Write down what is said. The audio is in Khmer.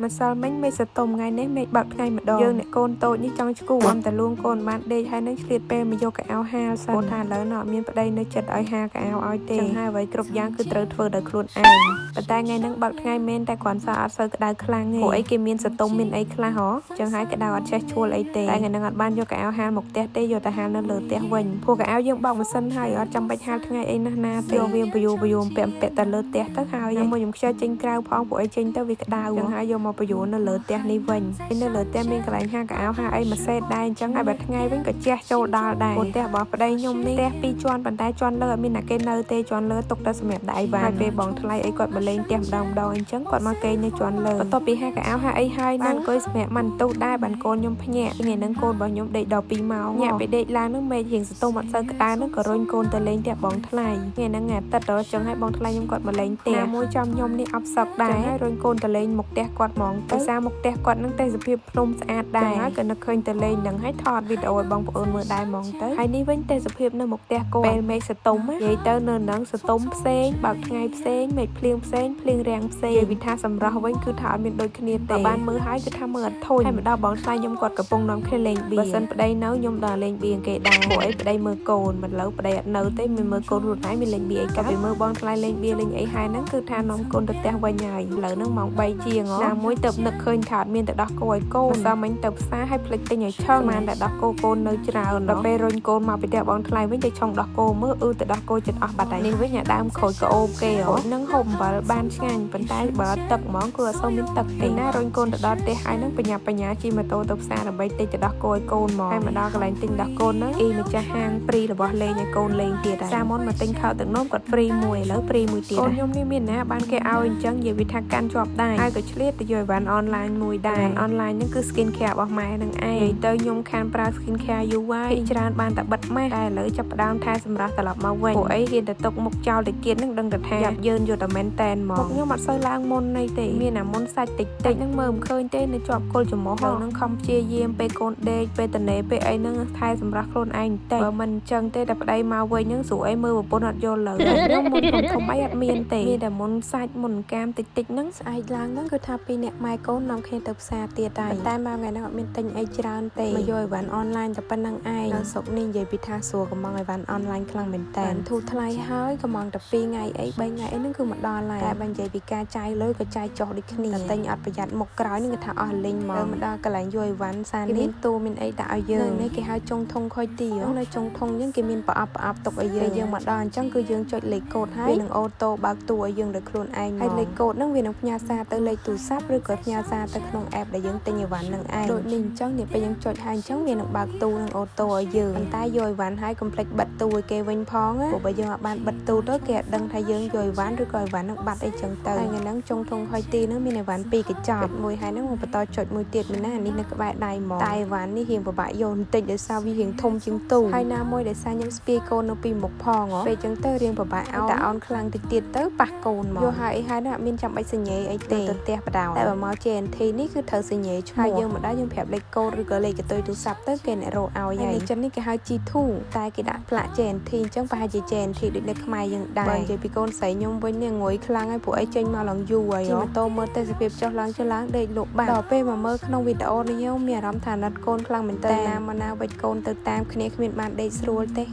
ម្សិលមិញមេឃសតុំថ្ងៃនេះមេឃបើកថ្ងៃម្ដងយើងអ្នកកូនតូចនេះចង់ឆ្គូអំតែលួងកូនបានដេកហើយនឹងឆ្លៀតពេលមកយកកៅអៅហាលសិនព្រោះថាឥឡូវនៅអត់មានប្តីនៅចិត្តឲ្យហាលកៅអៅឲ្យទេចឹងហើយអ្វីគ្រប់យ៉ាងគឺត្រូវធ្វើដោយខ្លួនឯងប៉ុន្តែថ្ងៃហ្នឹងបើកថ្ងៃមែនតែគ្រាន់សើអត់សូវក្តៅខ្លាំងទេព្រោះអីគេមានសតុំមានអីខ្លះហ៎ចឹងហើយក្តៅអត់ចេះឈួលអីទេតែថ្ងៃហ្នឹងអត់បានយកកៅអៅហាលមកផ្ទះទេយកតែហាលនៅលើផ្ទះវិញព្រោះកៅអៅយើងបោកម៉ាស៊ីនហើយអត់ចាំបាច់ហាលថ្ងៃអីណាស់ណាទេយកវាបយូបយូពាក់ពាក់តែលើផ្ទះទៅហើយមួយខ្ញុំខ្ជិលចេញក្រៅផងព្រោះអីចេញទៅវាក្តៅចឹងហើយយកមកបយូនៅលើផ្ទះនេះវិញនៅលើផ្ទះមានកន្លែងហាលកៅអៅហាលអីមួយសេតដែរអញ្ចឹងហើយបើថ្ងៃវិញក៏ជះចូលដល់ដែរព្រោះផ្ទះរបស់ប្តីខ្ញុំនេះផ្ទះពីរជាន់ប៉ុន្តែជាន់លើអត់មានអ្នកគេនៅទេជាន់លើទុកតែសម្រាប់ដាក់អីវ៉ាន់ហើយពេលបងថ្លៃអីគាត់មកលេងផ្ទះម្ដងម្ដងអញ្ចឹងគាត់មកគេងនៅជាន់លើបន្ទាប់ពីហាលកៅអៅហាលអីហើយហ្នឹងអង្គុយសម្រាប់ម៉ាន់ទូដែរបានកូនខ្ញុំភ្ញាក់ថ្ងៃហ្នឹងកូនរបស់ខ្ញុំដេកដល់2ម៉ោងញាក់ពេលដេកឡើងហ្នឹងមេឃរៀងសន្ទុំអត់សូវក្តៅហ្នឹងក៏រុញកូនទៅលេងផ្ទះបងថ្លៃថ្ងៃហ្នឹងថ្ងៃអាទិត្យដល់ចឹងហើយបងថ្លៃខ្ញុំគាត់មកលេងផ្ទះណាមួយចំខ្ញុំនេះអបសឹកដែរហើយរុញកូនទៅលេងមុខផ្ទះគាត់ហ្មងទៅសារមុខផ្ទះគាត់ហ្នឹងទេសភាពភ្នំស្អាតដែរហើយក៏នឹកឃើញទៅលេងហ្នឹងហើយថតវីដេអូឲ្យបងប្អូនមើលដែរហ្មងទៅហើយនេះវិញទេសភាពនៅមុខផ្ទះគាត់ពេលមេឃសន្ទុំនិយាយទៅនៅហ្នឹងសន្ទុំផ្សេងបើកថ្ងៃផ្សេងមេឃភ្លៀងផ្សេងភ្លៀងរាំងផ្សេងនិយាយវិថាសម្រស់វិញគឺថាអត់មានដូចគ្នាទេបើបានមើលហើយគឺថាមើលអត់ធុញហើយមកដល់បងថ្លៃខ្ញុំគាត់កំពុងនាំគ្នាលេងបៀបើសិនប្តីនៅខ្ញុំដល់លេងបៀគេដែរព្រោះអីប្តីមើលកូនមិនលើប្តីអត់នៅទេមានមើលកូនខ្លួនឯងមានលេងបៀអីក៏ពីមើលបងថ្លៃលេងបៀលេងអីហើយហ្នឹងគឺថានាំកូនទៅផ្ទះវិញហើយឥឡូវហ្នឹងម៉ោង3ជាងណាមួយទៅនឹកឃើញថាអត់មានទៅដោះគោឲ្យកូនម្សិលមិញទៅផ្សារហើយភ្លេចទិញឲ្យឆឹងបានតែដោះគោកូននៅច្រើនដល់ពេលរុញកូនមកពីផ្ទះបងថ្លៃវិញទៅឆុងដោះគោមើលអឺទៅដោះគោចិត្តអស់បាត់ហើយនេះវិញអាដើមក្រូចក្អូបគេហ៎នឹងហូបអំបិលបានឆ្ងាញ់ប៉ុន្តែបើអត់ទឹកហ្មងគឺអត់សូវមានទឹកទេណារុញកូនទៅដល់ផ្ទះហើយនឹងបញ្ញាបញ្ញាជិះម៉ូតូទៅផ្សារដើម្បីទិញទៅដោះគោឲ្យកូនមកហើយមកដល់កន្លែងទិញដោះកូនហ្នឹងអ៊ីម្ចាស់ហាង free របស់លេងឲ្យកូនលេងទៀតហើយសាមុនមកទិញខោទឹកនោមគាត់ free មួយឥឡូវ free មួយទៀតកូនខ្ញុំនេះមានណាបានគេឲ្យអញ្ចឹងនិយាយវាថាកាន់ជាប់ដែរហើយក៏ឆ្លៀតទៅយកអីវ៉ាន់អនឡាញមួយដែរអនឡាញហ្នឹងគឺ skin care របស់ម៉ែនឹងឯងនិយាយទៅខ្ញុំខានប្រើ skin care យូរហើយច្រើនបានតែបិទម៉ាស់តែឥឡូវចាប់ផ្ដើមថែសម្រាប់ត្រឡប់មកវិញពួកអីហ៊ានតែទុកមុខចោលតិចទៀតហ្នឹងដឹងតែថាយ៉ាប់យឺនយកតែមែនតែនហ្មងមុខខ្ញុំអត់សូវឡើងមុនអីទេមានអាមុនសាច់តិចតិចហ្នឹងមើលមិនឃើញទេនៅជាប់គល់ច្រមុះហ្នឹងខំព្យាយាមពេលកូនដេកពេលតនេពេលអីហ្នឹងថែសម្រាប់ខ្លួនឯងបន្តិចបើមិនអញ្ចឹងទេតែប្តីមកវិញហ្នឹងស្រួលអីមើលប្រពន្ធអត់យល់លើខ្ញុំមុនធំធំអីអត់មានទេមានតែមុនសាច់មុនកាមតិចតិចហ្នឹងស្អែកឡើងហ្នឹងគឺថាពីរអ្នកម៉ែកូននាំគ្នាទៅផ្សារទៀតហើយតែមកថ្ងៃហ្នឹងអត់មានទិញអីច្រើនទេមកយកអីវ៉ាន់អនឡាញតែប៉ុណ្្នឹងឯងនៅស្រុកនេះនិយាយពីថាស្រួលកំងអីវ៉ាន់អនឡាញខ្លាំងមែនតើធូរថ្លៃហើយកំងតែ2ថ្ងៃអី3ថ្ងៃអីហ្នឹងគឺមកដល់ហើយតែបើនិយាយពីការចាយលុយក៏ចាយចុះដូចគ្នាតែទិញអត់ប្រយ័ត្នមុខក្រោយនេះគឺថាអស់លីងហ្មងមកដល់កន្លែងយកអីវ៉ាន់សានេះមានទូមានអីដាក់ឲ្យយើងនេះគេហៅចុងធុងខុយទីនៅចុងធុងហ្នឹងគេមានប្រអប់ប្រអប់ទុកឲ្យយើងពេលយើងមកដល់អញ្ចឹងគឺយើងចុចលេខកូដហើយវានឹង auto បើកទូឲ្យយើងដោយខ្លួនឯងហើយលេខកូដហ្នឹងវានឹងផ្ញើសារទៅលេខទូរស័ព្ទឬក៏ផ្ញើសារទៅក្នុង app ដែលយើងទិញអីវ៉ាន់ហ្នឹងឯងដូចនេះអញ្ចឹងនេះពេលយើងចុចហើយអញ្ចឹងវានឹងបើកទូនឹង auto ឲ្យយើងប៉ុន្តែយកអីវ៉ាន់ហើយកុំភ្លេចបិទទូឲ្យគេវិញផងណាព្រោះបើយើងអត់បានបិទទូទៅគេអត់ដឹងថាយើងយកអីវ៉ាន់ឬក៏អីវ៉ាន់ហ្នឹងបាត់អីចឹងទៅហើយថ្ងៃហ្នឹងចុងធុងហុយទីហ្នឹងមានអីវ៉ាន់ពីរកញ្ចប់មួយហើយហ្នឹងមកបន្តចុចមួយទៀតមានណាអានេះនៅក្បែរដៃហ្មងតែអីវ៉ាន់នេះរៀងពិបាកយកបន្តិចដោយសារវារៀងធំជាងទូហើយណាមួយដោយសារខ្ញុំស្ពាយកូននៅពីមុខផងហ៎ពេលចឹងទៅរៀងពិបាកអោនតែអោនខ្លាំងតិចទៀតទៅប៉ះកូនមកយកហើយអីហើយណាអត់មានចាំបាច់សញ្ញេអីទេទៅផ្ទះបដ ாய் តែបើមក J&T នេះគឺត្រូវសញ្ញេឈ្មោះហើយយើងមកដល់យើងប្រាប់លេខកូដឬក៏លេខកន្ទុយទូរស័ព្ទទៅគេអ្នករកឲ្យហើយនៅចិននេះគេហៅ G2 តែគេដាក់ផ្លាក J&T អញ្ចឹងប្រហែលជា J&T ដូចនៅខ្មែរយើងដែរបើនិយាយពីកូនស្រីខ្ញុំវិញនេះងុយខ្លាំងហើយព្រោះអីចេញមកឡើងយូរហើយជិះម៉ូតូមើលទេសភាពចុះឡើងចុះឡើងដេកលក់បាត់ដល់ពេលមកមើលក្នុងវីដេអូនេះខ្ញុំមានអារម្មណ៍ថាអាណិតកូនខ្លាំងមែនតើណាមកណាវិចកូនទៅតាមគ្នាគ្មានបានដេកស្រួលទេ។